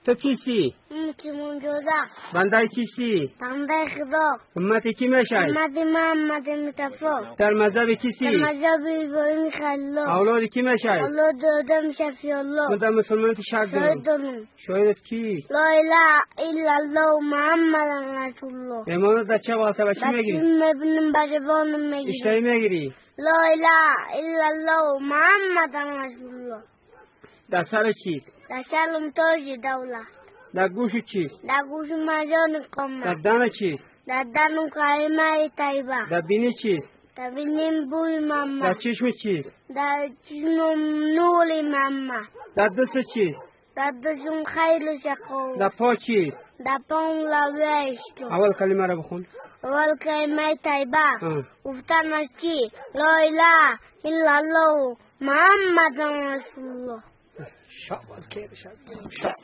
تو کیستی؟ مسلمان شده. بنده کیستی؟ بنده خدا. امت کی میشی؟ امت محمد مصطفی. در مذهب کیستی؟ در مذهب ابراهیم خلیل. اولاد کی میشی؟ اولاد آدم شفیع الله. من در مسلمانیت شک دارم. شاهد دارم. شاهدت کی؟ لا اله الا الله محمد رسول الله. ایمانت در چه واسطه به چی میگیری؟ بچه میبینم، به زبانم میگیرم. اشتری میگیری؟ لا اله الا الله محمد رسول الله. در سر چیست؟ در سرم تاج دولت. در گوش چیست؟ در گوش مجان قامت. در دم چیست؟ در دم کلمه طیبه. در بینی چیست؟ در بینیم بوی محمد. در چشم چیست؟ در چشم نور محمد. در دست چیست؟ در دستم خیلی شقاوت. در پا چیست؟ در پام لوه اشتو. اول کلمه را بخون. اول کلمه طیبه. گفتن از چی؟ لا اله الا الله محمد رسول الله. شاباش، خیر، شاباش.